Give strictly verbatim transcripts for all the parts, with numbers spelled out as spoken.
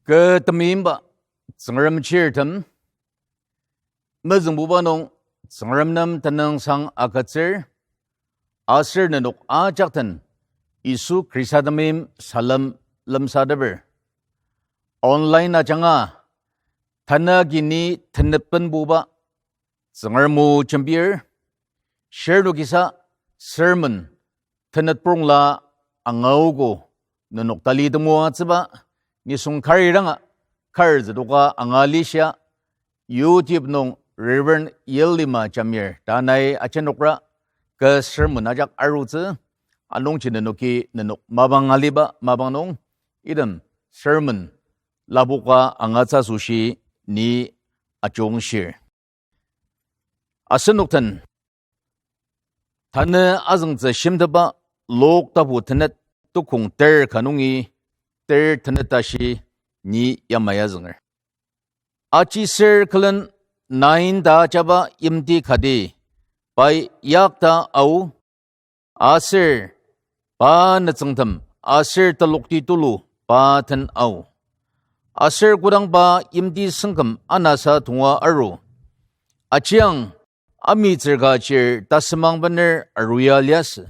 Kü temeimba Tsüngrem chirtem, mezüngbuba nung Tsüngrem nem tenüngsang agütsür, aser nenok ajak den Yisu Khrista temeim salem lemsateper. Online ajanga tanü agi ni tenetbenbuba Tsüngrem o jembir, shirnokisa sermon tenetprongla angaogo nenok tali temoatsüba, nisung kariranga kar züdoka anga lishia, YouTube nung Reverend Yellima Jamir ta nai ajenokra kü sermon ajak arutsü, anungji nenoki nenok mapang aliba mapang nung item sermon lapoka angatsü asoshi ni ajungshir. Asenok den tanü azüngtsü shimteba Luk tapu tenet tukong ter ka nungi ter tenet tashi ni yamai azünger. Achiser külen Nain ta ajaba yimti kati, pai yakta ao, aser pa nütsüngtem aser telokti tulu pa den ao. Aser kodang pa yimti süngküm anasa tonga aru, ajiang amitsür ka chir tasümang bener aruya liasü.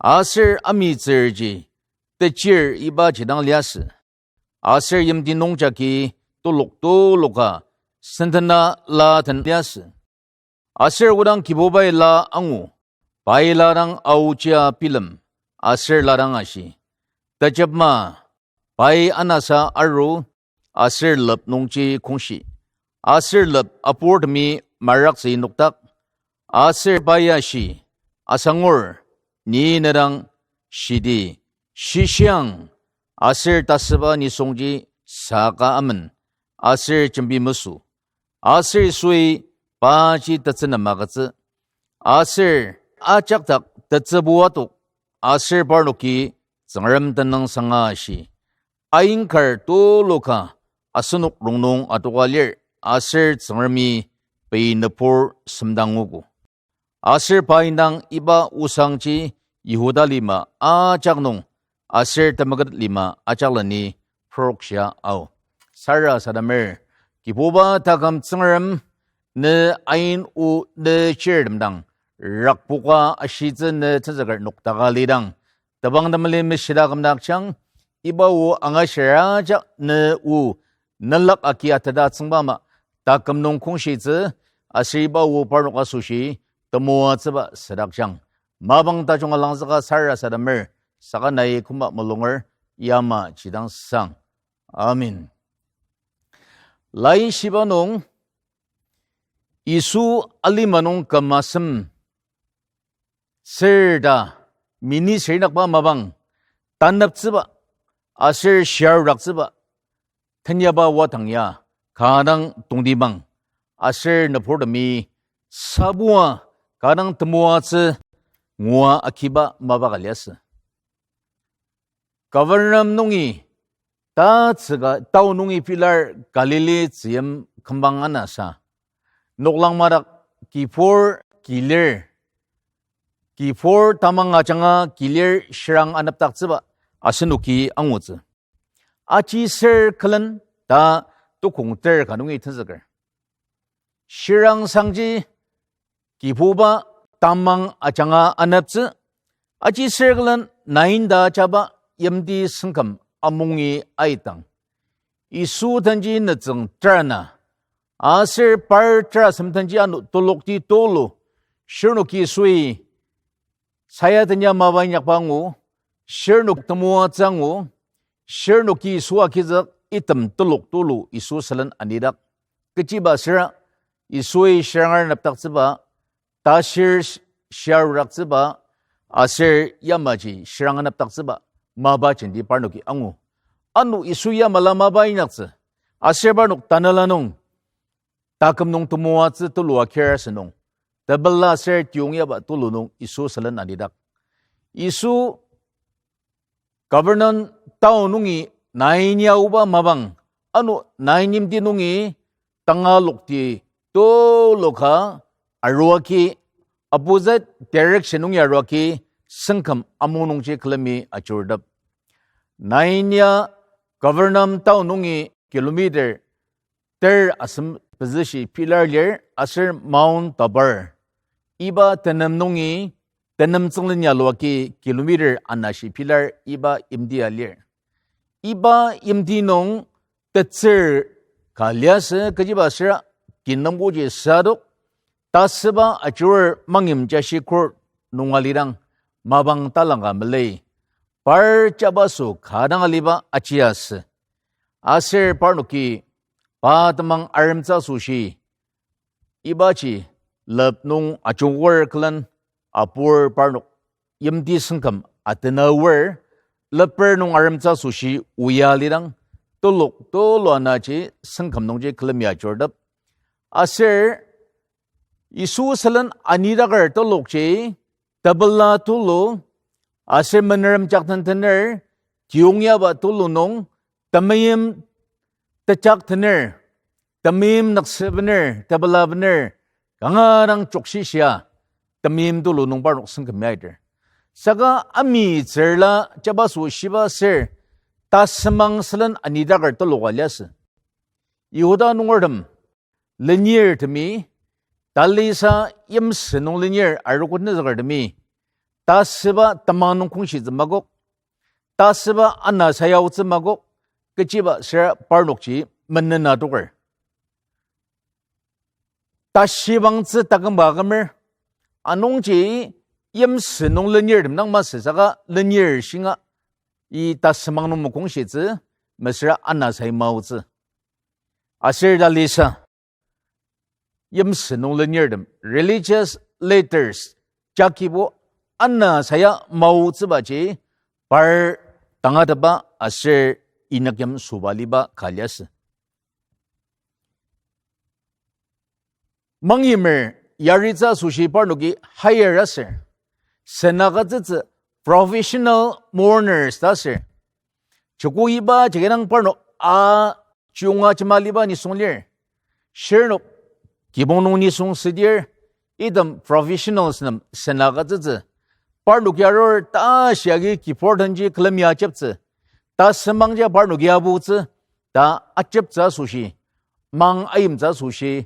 Aser amitsürji techir ibaji dang liasü. Aser yimti nungjagi telok teloka sentena la den liasü. Aser kodang Kibubai la angu, pai la dang aochia bilem, aser la dang ashi, tejepma, pai anasa aru, aser lep nungji kongshi. Aser lep apurtemi maraktsü inokdak, aser pai ashi, asangur, ni ne dang shidi, shishiang, aser tasüba nisungji saka amen, aser jembi mesü. Aser Yisui paji tetsü nem agütsü. Aser ajak dak tetsübu atok, aser parnoki Tsüngrem tenüngsanga ashi, ainkar teloka asenok rongnung adoka lir, aser Tsüngremi pei nübur semdangogo. Aser pa indang iba osangji Yihuda lima ajak nung aser temeket lima ajakleni prokshia ao. Sarasademer, Kibuba taküm Tsüngrem, ne ain o ne chirtem dang rakpoka ashitsü ne tenzüker noktaka lidang, tebang temeli meshida kümdakjang, iba o angashir ajak ne o nelak agi ateta tsüngba ama taküm nung kongshitsü, aser iba o parnok asoshi temoatsüba südakjang. Mapang tajung alangzüka sarasademer, saka nai küma mulunger, yamaji dang sang. Amen. Laishiba nung, Yisu alima nung küm asem ser ta ministry nakba mapang taneptsüba aser shiaruraktsüba tenyaba wadang ya kanga dang tongtibang, aser nüburtemi sabua kanga dang temoatsü ngua agiba mapa ka liasü. Kapernaum nungi tatsüka tao nungi pilar Galili tzüyim kümbang anasa, noklang madak kibur kilir, kibur tamang ajanga kilir shirang anepdaktsüba asenoki angutsü. Aji ser külen ta tukong ter ka nungi tenzüker. Shirang sangji kibuba tamang ajanga aneptsü, aji ser külen Nain ta ajaba yimti süngküm amungi aitang, Yisu denji nütsüng terana, aser par tera semdenji ano telokti tulu, shirnoki Yisui sayadenya mapa inyakba angu, shirnok temoatsü angu, shirnoki Yisu agizük item telok tulu Yisu sülen anidak. Kechiba süra, Yisui shirang anepdaktsüba, tashir sh-, shiaruraktsüba, aser yamaji shirang anepdaktsüba mapa jenti parnoki angu. Ano Yisu yamala mapa inyaktsü, aser parnok tanela nung taküm nung temoatsü tulu akir asünung, tepela aser tiyongyaba tulu nung Yisu sülen anidak. Yisu Kapernaum town nungi Nain ya aoba mapang, ano Nain yimti nungi tangalokti tuluka aruaki, opposite direction nungi aruaki, süngküm amung nungji külemi ajurtep. Nain ya Kapernaum town nungi kilometer ter asem pezüshi pilar lir aser Mount Tabor. Iba tenem nungi, tenem tsüngleni aluaki kilometer anashi pilar iba yimti ya lir. Iba yimti nung tetsür ka liasü kechiba süra kinungboji süadok, tasüba ajurur mangyim jashi court nung alidang mapang talangka melei, par jabaso ka dang aliba ajiasü. Aser parnoki pa temang aremtsü asoshi, ibaji lep nung ajunger külen apur parnok yimti sengküm atena aor, leper nung aremtsü asoshi oya lidang, telok tulu anaji sengküm nungji külemi ajurtep. Aser Yisu sülen anidaker telokji, tepela tulu, aser menerem jakten tener, tiyongyaba tulu nung, temeim tejak tener, temeim nüksü bener, tepela bener, kanga dang jokshishia, temeim tulu nung parnok sengküm yaiter. Saka amitsürla jabaso shiba ser, tasümang sülen anidaker teloka liasü. Yihuda nungertem lenirtemi, talisa yimsü nung lenir arogo nüzükertemi, tasüba temang nung kongshitsü makok, tasüba ana sayaotsü makok, kechiba süra parnokji menen adoker. Tashibangtsü takümba akümer, anungji yimsü nung lenirtem dang masü saka lenir shinga, i tasümang nung mokongshitsü, mesüra ana sai maotsü. Aser talisa yimsü nung lenirtem, religious leaders, jakibo ana saya maotsübaji par tangatetba aser inyaktem süba liba ka liasü. Mangyimer yaritsü asoshi parnoki hire aser, sena agütsütsü professional mourners ta aser. Joko iba jagi dang parnok a chiyonga jema liba nisung lir. Shirnok kibong nung nisung südir, item professionals nem sena agütsütsü. Parnok yarur ta shiagi kibur denji külemi ajeptsü. Tasümangji parnoki aputsü, ta ajeptsü asoshi, mang ayimtsü asoshi,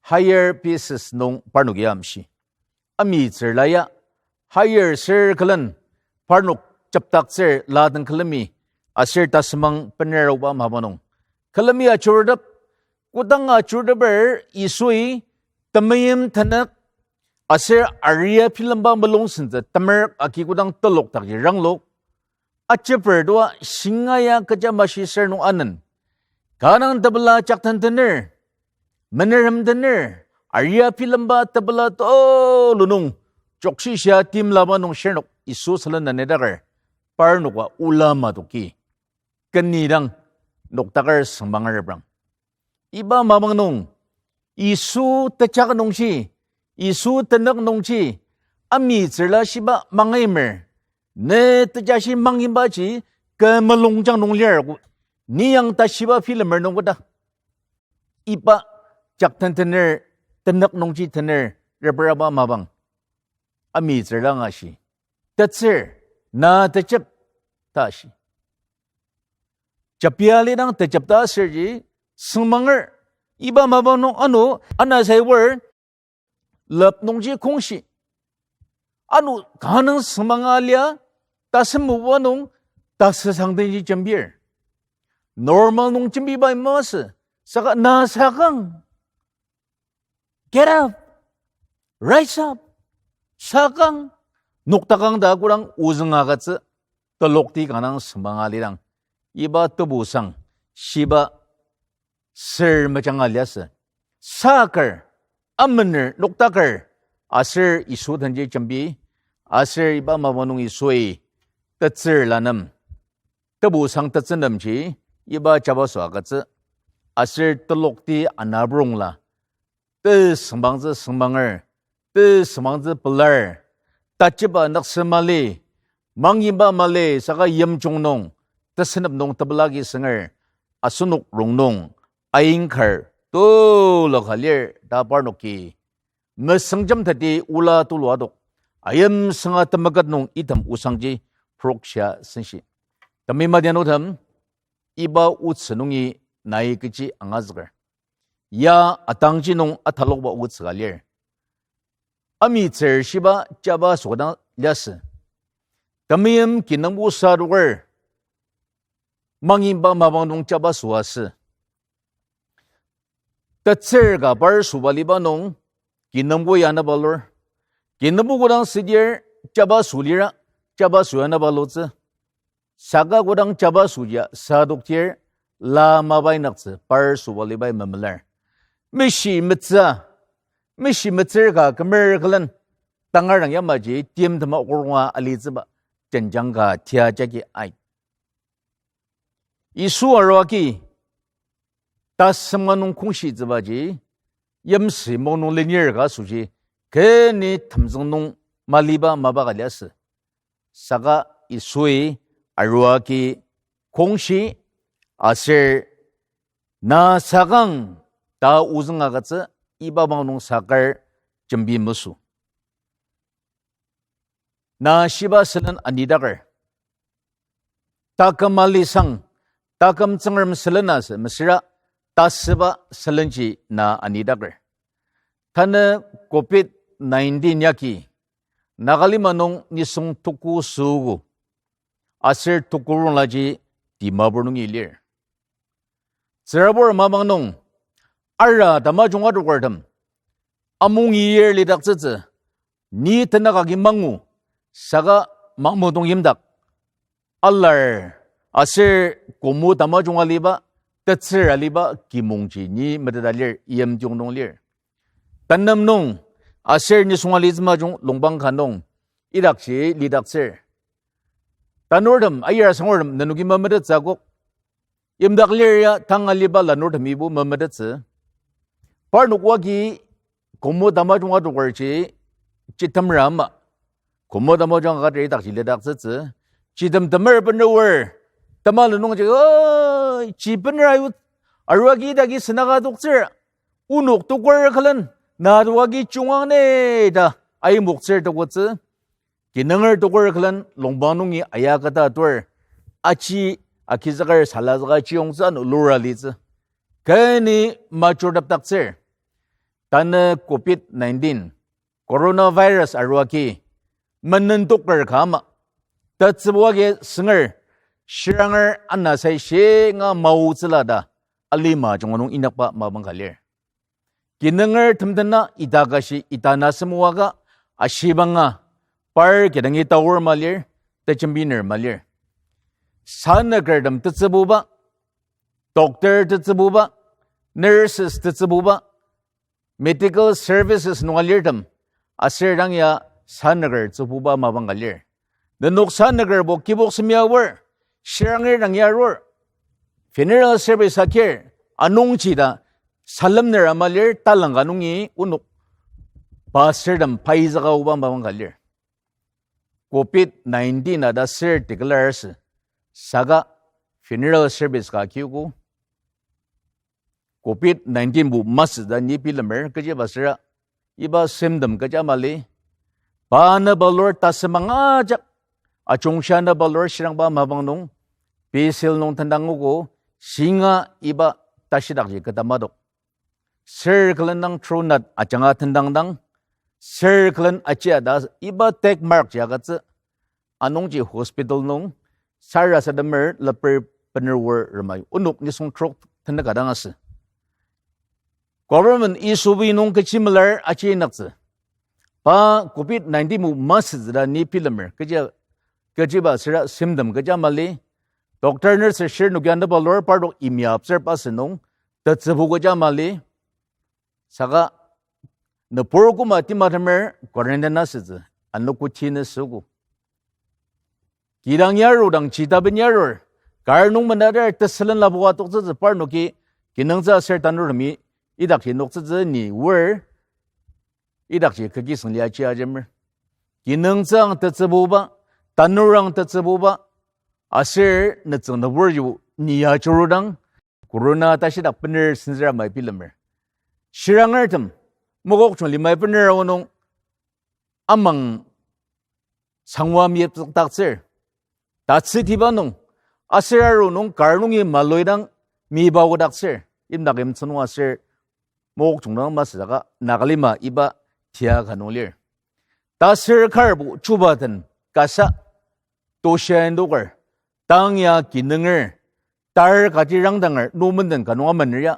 higher pieces nung parnoki amshi. Amitsürla ya, higher sür külen, parnok jepdaktsür laden külemi, aser tasümang bener aoba mapa nung külemi ajurtep, kodang ajurteper Yisui temeim tenük aser aria bilemba mulung sentsü temerük agi kodang telok dakji ranglok, ajeper tua shinga ya kecha mashiser nung anen, kanga dang tepela jakten tener, menerem tener, aria bilemba tepela tulu nung, jokshishia timlaba nung shirnok Yisu sülen anidaker, parnoka ola madoki, keni dang nokdaker süngmanger reprang. Iba mapang nung, Yisu tejak nungji, Yisu tenük nungji, amitsürla shiba mangaimer, ne tejashi mangimbaji kü mulungjang nung lir, ni yang tashiba bilemer nung koda. Iba jakten tener, tenük nungji tener, repraba mapang. Amitsürla angashi, tetsür, na tejep, ta shi. Japia lidang tejep ta aserji, süngmanger, iba mapang nung ano, ana sai wor, lep nungji kongshi. Ano kanga süngmanga lia, tasümuba nung, tasüsang denji jembir. Normal nung jembiba masü, saka na sakang. Get up. Rise up. Sakang. Noktakang ta kodang ozüng agütsü, telokti kanga süngmanga lidang, iba tebusang shiba sür mejanga liasü. Saker, amener noktaker, aser Yisu denji jembi, aser iba mapang nung Yisui tetsür lanem, tebusang tetsünemji, iba jabaso agütsü, aser telokti anabrongla, tesüngmangtsü süngmanger, tesüngmangtsü pelar, tajiba nüksü mali, mangiba mali saka yimjung nung, tesünep nung tepelagi sünger, asenok rongnung, aingkar, tulu ka lir ta parnoki mesüngjemteti ola tulu adok, ayimsünga temeket nung item osangji prokshia senshi. Temeim adianutem, iba otsü nungi nai kechi angazüker. Ya atangji nung atalokba otsü ka lir. Amitsür shiba jaba südang liasü. Temeim kinungbo sadoker mangiba mapang nung jaba süasü. Tetsür ka par süba liba nung, kinungbo ya anaba lur. Kinungbo kodang südir jaba sülira, jaba sü ya anaba lutsü. Saka kodang jaba süja sadoktir, la mabai naktsü par süba libai memelar. Meshi metsü, meshi metsür ka kümer külen, tangar dang yamaji timtema okorunga alitsüba, jenjang ka tia jagi ai. Yisu arua agi tasema nung kongshitsübaji, yimsü mung nung lenir ka asoshi, keni temzüng nung maliba mapa ka liasü. Saka Yisui arua agi kongshi aser na sakang ta ozüng agütsü iba mung nung sakar jembi mesü. Na shiba sülen anidaker. Taküm alisang, taküm Tsüngrem sülen asü mesüra, tasüba sülenji na anidaker. Tanü covid nineteen yagi, Nagalima nung nisung tuku süogo, aser tuku ronglaji Dimapur nungi lir. Tsürabur mapang nung, ara tamajung adokertem, amungi yir lidaktsütsü, ni tenük agi mangu, saka mangmudong yimdak, alar, aser komo tamajung aliba, tetsür aliba kimongji ni meteta lir, yimjung nung lir. Tenem nung, aser nisung alitsü majung longpang ka nung, idakji lidaktsür. Tanurtem, ayir asangurtem, nenoki memetettsü akok. Yimdak lir ya tang aliba lanurtemibo memetettsü. Parnok oagi komo tamajung adokerji chitemra ama. Komo tamajung akater idakji lidaktsütsü. Chitem temer bener, temala nungji, oi, chi bener ayu, aruagi idaki senaka toktsür. Onok toker külen, na toagi chungang ne ta, aimoktsür tokotsü. Kinunger toker külen longpang nungi ayakata tur, aji akizüker salazüka chiyongtsü ano lura litsü. Keni majurtepdaktsür. Tanü covid nineteen, coronavirus aruagi, menen toker ka ama, tetsübu agi sünger, shiranger anasai shinga maotsüla ta, alima junga nung inyakba mapang ka lir. Kinunger temdena ita kashi ita na sümoaka ashibanga par kidangi taor malir, tejembiner malir. Sanükertem tetsübuba, doctor tetsübuba, nurses tetsübuba, medical services nung alirtem, aser dang ya sanüker tsübuba mapang ka lir. Nenok sanükerbo kibok semia aor, shiranger dang ya arur, funeral service akir, anungji ta salemner ama lir, talangka nungi onok pastortem paizüka aoba mapang ka lir. Covid nineteen ata ser declare asü, saka funeral service ka akiogo. Covid nineteen bo masü ta ni bilemer, kechiba süra, iba symptom kecha mali, pa na balur tasümang ajak, ajungshia na balur shirangba mapang nung, pesil nung tendangogo, shinga iba tashidakji ketamadok. Ser külen dang throat nut ajanga tendangdang, ser külen achia ta iba tag mark ji agütsü, anungji hospital nung sarasademer leper bener wor rema onok nisung trok tenük ka dang asü. Government isobi nung kechi melar achi inyaktsü. Pa covid nineteen bo masütsü ta ni bilemer, kechi, kechiba süra symptom kecha mali, doctor nurse shirnoki anaba lur parnok imya observe asü nung, tetsübu kecha mali, saka nübur koma timatemer quarantine asütsü, anogo ti nü süogo. Kidang yarudang chitaben yarur, kar nung menader tesülen lapoka toktsütsü parnoki, kinungtsü aser tanurtemi idakji noktsütsü ni wor, idakji kekisüng lia ji ajemer. Kinungtsü ang tetsübuba, tanur ang tetsübuba, aser nütsüng nübur ji ni ya churudang, corona tashidak bener senzüra mai bilemer. Shirangertem, mokokchung limai bener aonung, amang sangwa miyepdaktsür. Tatsütiba nung, Aser aru nung kar nungi maloi dang miba odaktsür. Imdak imtsü nung aser mokjung dang masü saka Nagalima iba tia ka nung lir. Taser karbo chuba den kasa toshia indoker, tang ya kinunger, tar kati rangdanger, numenden ka nung amener ya,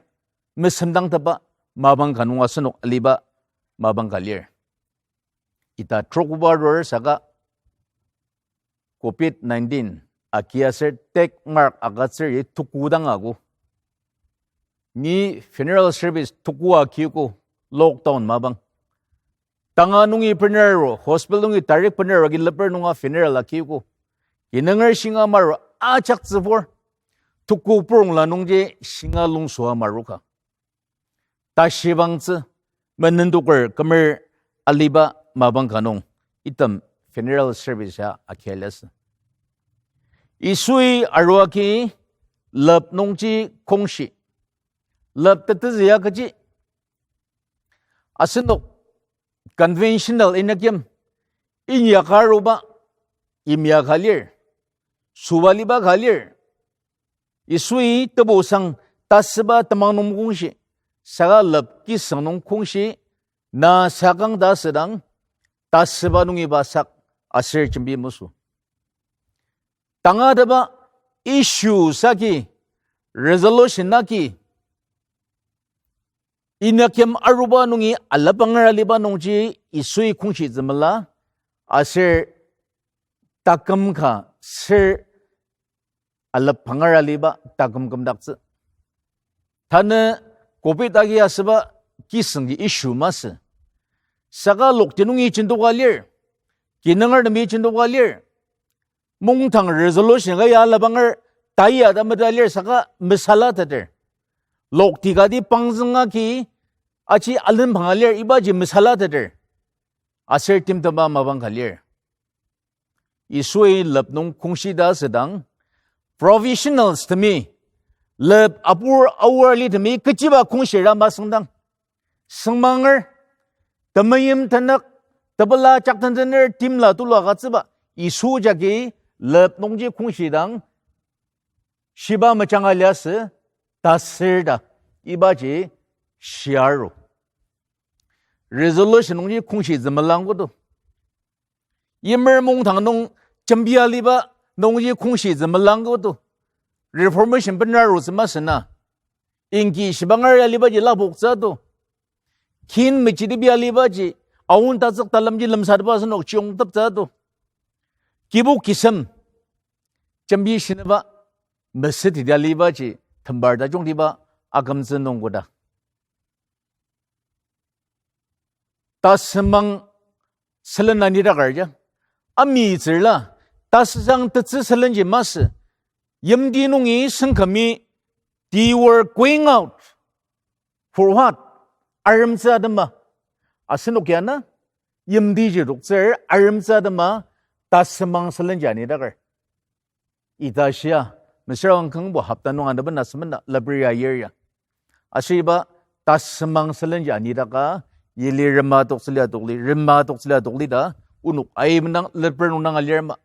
mesemdangteba mapang ka nung asenok aliba mapang ka lir. Ita trokoba arur saka covid nineteen aki aser tek mark agütsür i tuku dang ago. Ni funeral service tuku akiko, lockdown mapang. Tanga nungi bener aru, hospital nungi direct bener aru agi leper nunga funeral akiko. Kinunger shinga maru ajak tsübur. Tuku purongla nungji shinga lungsua maruka. Tashibangtsü, menendoker kümer aliba mapang ka nung, item funeral service ya akia liasü. Yisui arua agi lep nungji kongshi. Lep tetezü ya kechi. Asenok conventional inyaküm, inyaka aruba, imya ka lir, süba liba ka lir. Yisui tebusang tasüba temang nung kongshi, saka lep kisüng nung kongshi, na sakang ta asüdang, tasüba nungiba sak aser jembi masü. Tangatetba issue saki, resolution agi, inyaküm aruba nungi alapanger aliba nungji Yisui kongshi zümela, aser taküm ka ser alapanger aliba taküm kümdaktsü. Tanü covid agi asüba kisüngji issue masü. Saka lokti nungi jendoka lir, kinungertemi jendoka lir. Mungdang resolution ka ya alapanger taya ta meta lir saka mesalateter. Lokti kati pangzüng agi aji alenpanga lir ibaji mesalateter. Aser timtemba mapang ka lir. Yisui lep nung kongshi ta asüdang, professionals temi, lep apur aor litemi kechiba kongshira masüngdang, süngmanger, temeim tenük, tepela jakten tener timla tulu agütsüba, Yisu jagi lep nungji kongshidang, shiba mejanga liasü, tasür ta, ibaji shia aru. Resolution nungji kongshi zümelangkoto. Yimer mungdang nung jembia liba nungji kongshi zümelangkoto. Reformation bener arutsü masü na. Inki shibanger ya libaji lapoksü ato. Kin mechitibia libaji, aon tatsük talemji lemsatepba asenok chiyongteptsü ato. Kibok kisem, jembi shinüba, mesütida libaji, tembar tajungtiba akümtsü nung koda. Tasümang sülen anidakar ja. Amitsürla, tasüsang tetsü sülenji masü. Yimti nungi süngkami, they were going out. For what? Aremtsü atema. Asenok ya na, yimtiji toktsür aremtsü atema, tasümang sülenji anidakar. Ita shia, mesüra kangbo hopta nung anepena semena, labri ya yir ya. Aser iba tasümang sülenji anidaka, yili rema toktsülia tokli, rema toktsülia tokli ta, onok aimdang leper nung dang alirma,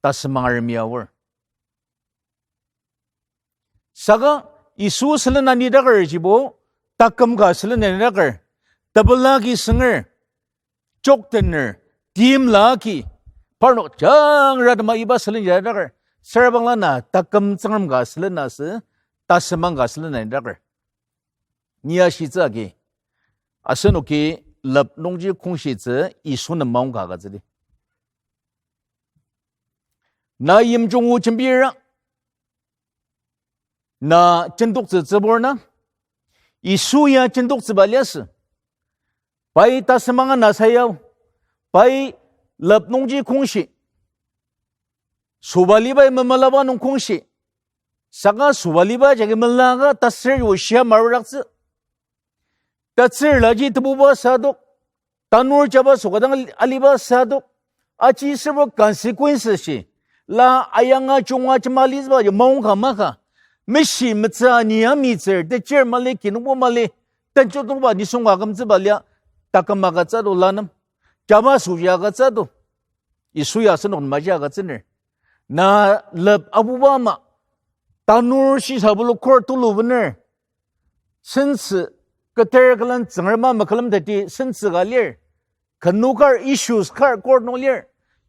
tasümang aremi aor. Saka Yisu sülen anidakar jibo, taküm ka sülen anidakar, tepela ki sünger, joktener, timla ki, parnok jangratema iba sülenji anidakar, sürabangla na taküm Tsüngrem ka sülen asü, tasümang ka sülen anidakar. Ni ashitsü agi, asenoki lep nungji kongshitsü Yisu nem maongka agütsüdi. Na yimjungu jembira, na jendoktsü tsübur na, Yisu ya jendoktsüba liasü. Pai tasümanga na sayao, pai lep nungji kongshi, süba libai memelaba nung kongshi, saka süba liba jagi melaka tasür o shia marudaktsü. Tatsürlaji tebuba sadok, tanur jaba süka dang aliba sadok, aji several consequences shi, la ayanga junga jema litsübaji maongka maka, meshi metsü ani amitsür, techir mali, kinungpo mali, tenjotongba nisung akümtsüba lia, taküm agütsü to la nem, jaba süji agütsü to, Yisu ya asenok nem aji agütsüner. Na lep abuba ama, tanur shisa bulu court tulu bener. Sentsü, keter külen Tsüngrem ama mekülemteti sentsü ka lir. Kenü kar issues kar court nung lir.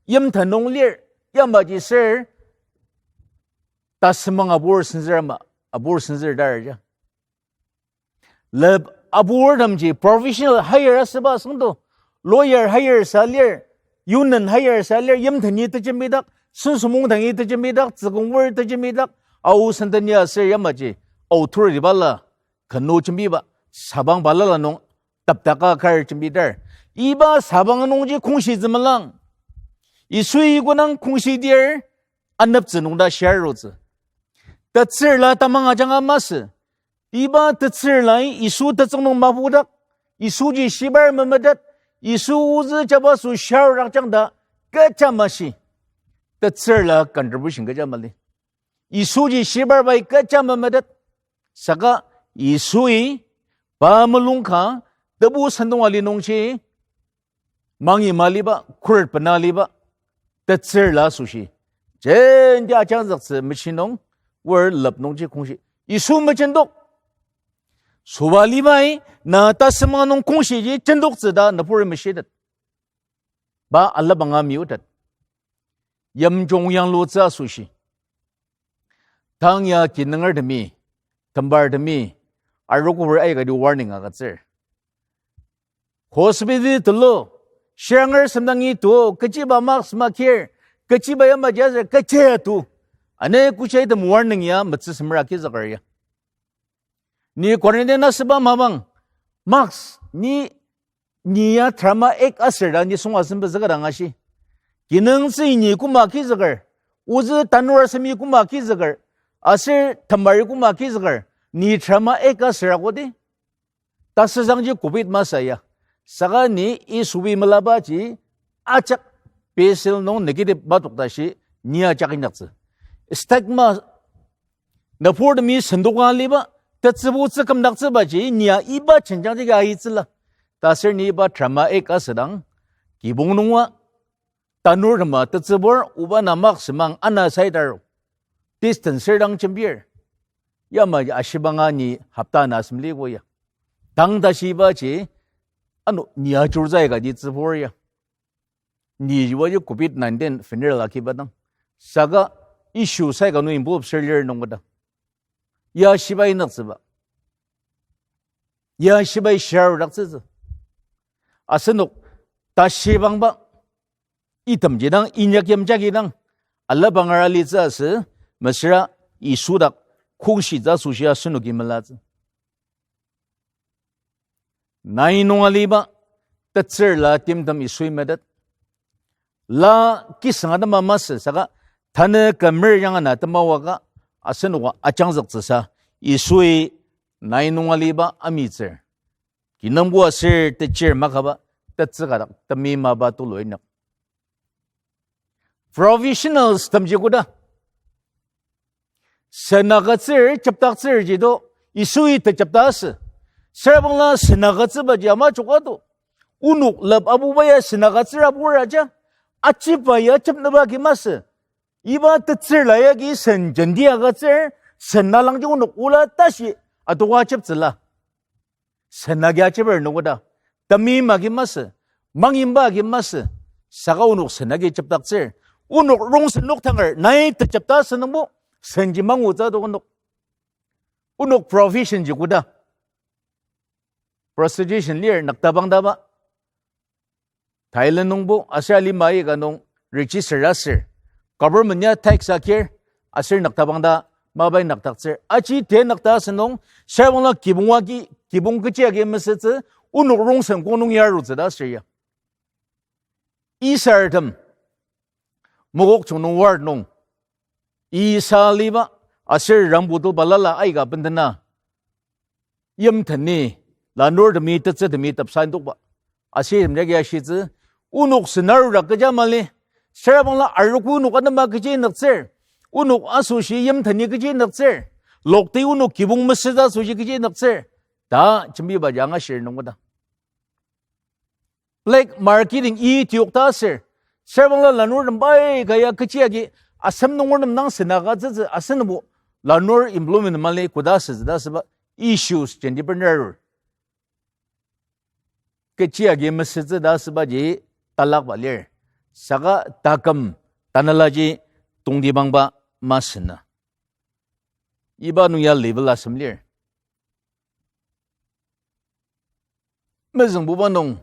Yimten nung lir. Yamaji ser, tasümang abur senzür ama, abur senzür tar ja. Lep aburtemji professional hire asüba asüngdo, lawyer hire sa lir, union hire sa lir, yimteni tejembidak, sensümong dangi tejembidak, tsükong weri tejembidak, ao senteni aser yamaji authority bala, kenü jembiba, sabang balala nung, taptaka kar jembitar. Iba sabang nungji kongshi zümelang. Yisui kodang kongshidir, aneptsü nung ta shia arutsü. Tetsürla tamang ajanga masü. Iba tetsürlai Yisu tetsüng nung mapudak, Yisuji shibar memetet, Yisu ozü jabaso shia arudak jangta kecha mashi. Tetsürla contribution kecha mali. Yisuji shibar pai kecha memetet. Saka Yisui pa mulung ka tebu sentong ali nungji mangi maliba, khuret bena aliba, tetsürla asoshi, jenti ajangzüktsü mechi nung, wor lep nungji kongshi. Yisu mejendok. Süba alibai, na tasümang nung kongshiji jendoktsü ta nüburi meshitet. Pa alabanga miutet. Yimjung yanglutsü asoshi, tang ya kinungertemi, tembartemi, arogober aikati warning agütsür. Hospital tulu, shiranger semdangi tu, kechiba mask makir, kechiba yamaji aser kechi tu. Ane kushia item warning ya metsüsemer agizüker ya. Ni quarantine asüba mapang, mask, ni, ni ya trauma act aser ta nisung asem pezüka dang ashi. Kinungtsü ni koma agizüker, ozü tanur asemi koma agizüker, aser temari koma agizüker, ni trauma act aser akodi. Tasüsangji covid masü ya. Saka ni isobi melabaji ajak P S L nung negative matoktashi ni ajak inyaktsü. Stigma, nüburtemi sendoka aliba, tetsübutsü kümdaktsübaji ni ya iba jenjangji ka aitsüla. Taser ni iba trauma act asüdang, kibong nunga, tanurtema tetsübur, oba na mask semang ana saitaru. Distance serdang jembir. Yamaji ashibanga ni hopta ana asem liko ya. Tang tashibaji, ano ni ajurza ikati tsübur ya. Ni jibaji covid nineteen funeral akiba dang. Saka issue sai ka nung involve ser lir nungbo dang. Ya shibai inyaktsüba. Ya shibai shia arudaktsütsü. Asenok tashibangba, itemji dang, inyak yimjagi dang, alabanger alitsü asü, mesüra Yisu dak kongshitsü asoshi asenoki melatsü. Nai nung aliba, tetsürla timtem Yisui metet. La kisüng atema masü saka, tanü kümer yanga na atema waka, asenoka ajangzüktsüsa, Yisui nai nung aliba amitsür. Kinungpo aser techir makaba, tetsüka dak temi mapa tulu inyak. Professionals temji koda, sen agütsür, jepdaktsür ji do, Yisui tejepta asü. Süra bangla sen agütsübaji ama joko do. Onok lep abuba ya sen agütsür abur aja. Achiba ya jepnüba agi masü. Iba tetsürla yagi sen jenti agütsür, sen nalangji onok ola tashi adoka jeptsüla. Sen agi ajeper nungoda, temi magi masü, mangimba agi masü, saka onok sen agi jepdaktsür. Onok rongsen noktanger nai tejepta asünungbo, senji mangutsü do onok. Onok profession ji koda, prostitution lir, naktabangtaba. Thailand nungbo aser alima aika nung register asür, government ya tax akir, aser naktabangta mapai nakdaktsür. Aji te nakta asünung, süra bangla kibong agi, kibong kechi agi mesütsü, onok rongsen kong nung ya arutsü ta aser ya. Isartem, Mokokchung nung ward nung, isa aliba, aser rambutul balala aika bendena, yimteni, lanurtemi, tetsütemi, tepsa indokba. Aser yimjagi ashitsü, onok senarudak kecha mali, süra bangla arogo onok anema kechi nüktsür, onok asoshi yimteni kechi nüktsür, lokti onok kibong mesütsü asoshi kechi nüktsür, ta jembibaji angashir nungkoda. Black marketing i tiyokta aser, süra bangla lanurtem pai kaya kechi agi, asem nunger nem dang sena ka tsütsü asenbo lanur employment mali koda sütsü ta asüba issues jenti bener arur. Kechi agi mesütsü ta asübaji talakba lir. Saka taküm tanelaji tongtibangba masena. Iba nung ya level asem lir. Mezüngbuba nung,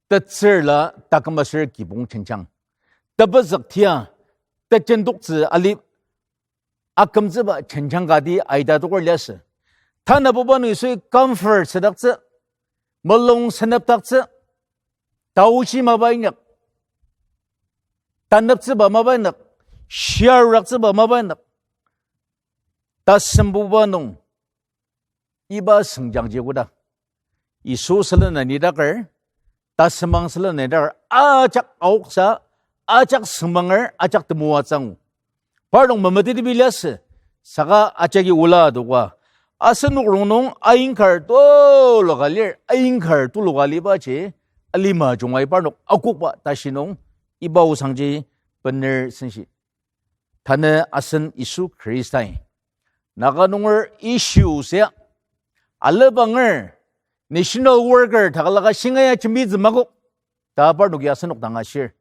tetsürla taküm aser kibong jenjang. Tepezük tia, tejentoktsü ali akümtsüba jenjang kati aita toker liasü. Tanabuba nung Yisui comfort südaktsü, mulung senepdaktsü, taoshi mapa inyak, taneptsüba mapa inyak, shiaraktsüba mapa inyak, tasembuba nung iba sengjangji koda. Yisu sülen anidaker, tasemang sülen anidaker, ajak aoksa, ajak sengmanger, ajak temoatsü angu. Parnok memeteti biliasü, saka ajaki ola adoka. Asenok rongnung ainkar tuluka lir, ainkar tuluka alibaji, alima jungai parnok akokba tashi nung, iba osangji bener senshi. Tanü asen Yisu Khristai Naga nunger issue sia, alebanger, national worker takalaka shingaia jembitsü makok, ta parnoki asenok dang ashir.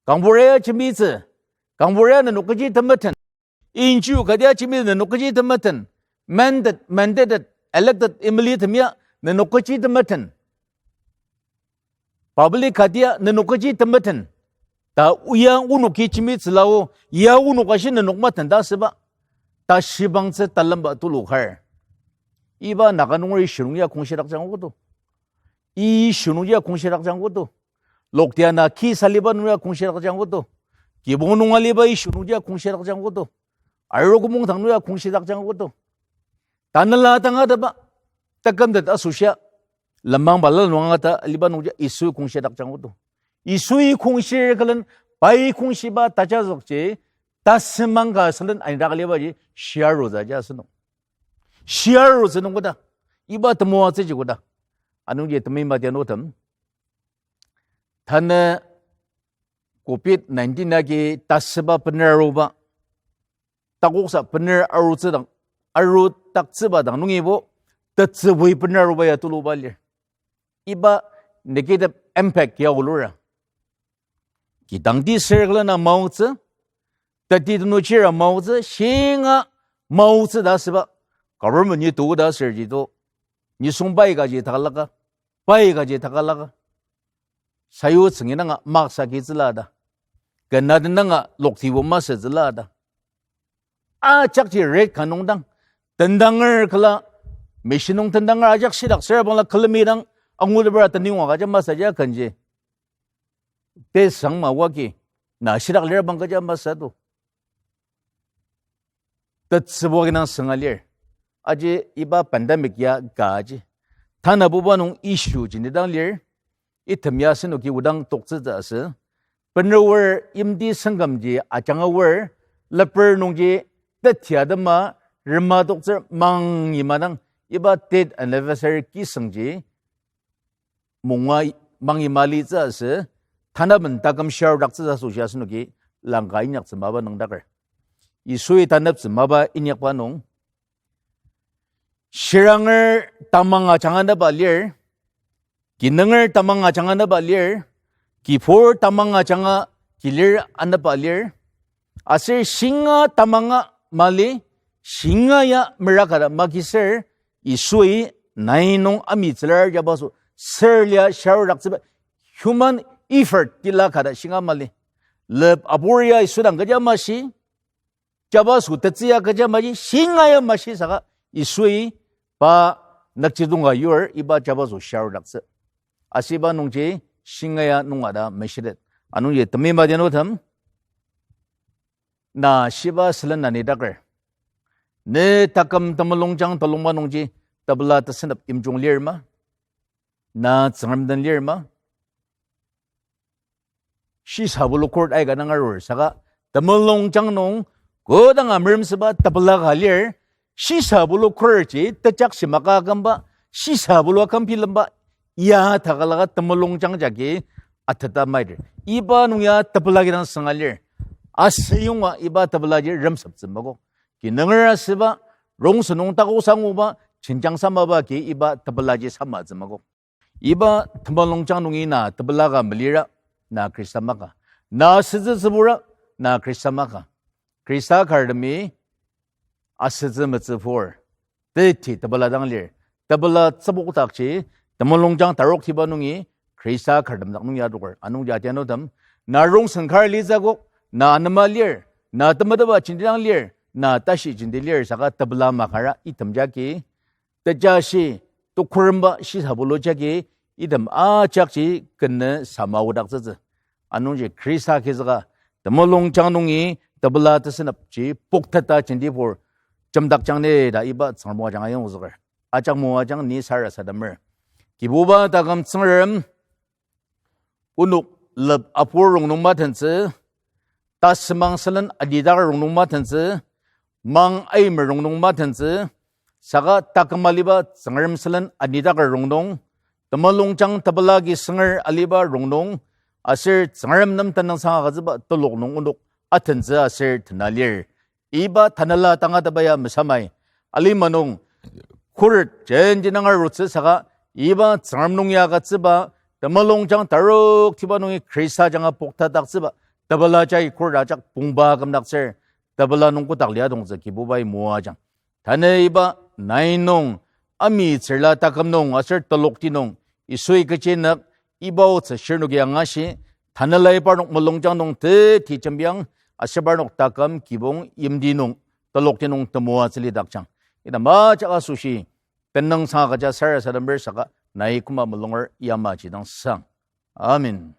Kangburia jembitsü, kangburia nenok kechi temeten. Inju kadia jembitsü nenok kechi temeten. Mandate, mandated, elected M L A temia nenok kechi temeten. Public kadia nenok kechi temeten. Ta oya onoki jembitsüla o, ya onok ashi nenok meten ta asüba. Tashibangtsü talemba tulu kar. Iba Naga nunger issue nung ya kongshidakjang kodo. Issue nung ya kongshidakjang kodo. Loktia na ki saliba nung ya kongshidakjang kodo. Kibong nung aliba issue nung ya kongshidakjang kodo. Arogo mungdang nung ya kongshidakjang kodo. Tanela tangateba, takümtet asoshia, lenmang balala nung angata aliba nungji Yisui kongshidakjang kodo. Yisui kongshir külen, pai kongshiba tajazükji, tasemang ka sülen aindaklibaji, shiarutsü ja asenok. Shiarutsü nung koda, iba temoatsüji koda. Anungji temeim adianutem, tanü covid nineteen agi tasüba bener aruba, takoksa bener arutsüdang, arudaktsüba dang nungibo, tetsübui bener aruba ya tuluba lir. Iba negative impact ya olura. Kidangti circle na maotsü, teti tenuchira maotsü, shinga maotsü ta asüba, government ni to ta asürji to, nisung pai kaji takalaka, pai kaji takalaka. Sayu tsüngi nanga maksa kitsüla ta. Kena den nanga loktibo masütsüla ta. Ajakji rate ka nungdang, tendanger küla, machine nung tendanger ajak shidak sür bangla külemidang, angutebra tenüng wa kaja masü ja kenji. Tesang ma waki, na shidak lir bang kaja masü to. Tetsübu agi nang sünga lir. Aji iba pandemic ya ka aji. Tanabuba nung issue ji nidang lir. Item ya asenoki odang toktsütsü asü. Bener aor yimti sengkümji ajanga aor, leper nungji tetia atema rema toktsür mangi madang iba death anniversary kisüngji munga mangi malitsü asü, tanaben taküm shirdaktsütsü asoshi asenoki langka inyaktsü mapa nüngdaker. Yisui taneptsü mapa inyakba nung, shiranger tamang ajanga anepba lir, kinunger tamang ajanga anepba lir, kibur tamang ajanga kilir anepba lir, aser shinga tamanga mali, shinga ya meraka ta magiser, Yisui nai nung amitsülar jabaso, sür lia shirdaktsüba, human effort tila ka ta shinga mali. Lep abur ya Yisu dang kecha mashi, jabaso tetsü ya kecha maji, shinga ya mashi saka Yisui pa nükjidonga yur iba jabaso shirdaktsü. Asüba nungji shinga ya nunga ta meshitet. Anungji temeim adianutem, na shiba sülen na nidaker, ne taküm temulungjang telungba nungji tepela tesenep imjung lir ma? Na Tsüngrem den lir ma? Shisabulu court aika dang arur saka temulungjang nung kodanga meremsüba tepela ka lir, shisabulu court ji tejakshi maka akümba, shisabulu aküm bilemba, ya takalaka temulungjang jagi ateta maidir. Iba nung ya tepela kidang sünga lir. asüyonga iba tepelaji remseptsü makok. Kinunger asüba, rongsen nung takosanguba, jenjang samaba ki iba tepelaji samatsü makok. Iba temulungjang nungi na tepela ka melira, na Khrista maka. Na asütsü tsübura, na Khrista maka. Khrista kar temi asütsü metsübur. Teti tepela dang lir. Tepela tsübokdakji, temulungjang taroktiba nungi, Khrista kar tem dak nung ya adoker. Anungji atianutem, na rongsen kar litsü akok, na anema lir, na temetetba jenti dang lir, na tashi jenti lir, saka tepela makara item jagi, tejashi, tukuremba shisa bulu jagi, item ajakji kenü sama odaktsütsü. Anungji Khrista kizüka, temulungjang nungi tepela tesünepji pokteta jentibur, jemdakjang ni ta iba Tsüngrem moajang ayongzüker. Ajak moajang ni sarasademer. Kibuba taküm Tsüngrem, onok lep apur rongnung matentsü, tasümang sülen anidaker rongnung matentsü, mang aimer rongnung matentsü, saka taküm aliba Tsüngrem sülen anidaker rongnung, temulungjang tepela ki sünger aliba rongnung, aser Tsüngrem nem tenüngsang agütsüba telok nung onok atentsü aser tena lir. Iba tanela tangatetba ya mesamai, alima nung khuret jenjinang arutsü saka, iba Tsüngrem nung ya agütsüba, temulungjang taroktiba nungi Khrista ajanga poktetdaktsüba, tepela jagi khuret ajak pongba kümdaktsür, tepela nung kotak lia dongtsü Kibubai moajang. Tanü iba nai nung, amitsürla taküm nung aser telokti nung, Yisui kechi nük, iba otsü shirnoki angashi, tanelai parnok mulungjang nung teti jembiang, aser parnok taküm kibong yimti nung, telokti nung temoatsü lidakjang. Ita majak asoshi, tenüngsang agüja sarasademer saka, nai küma mulunger yamaji dang sang. Amen.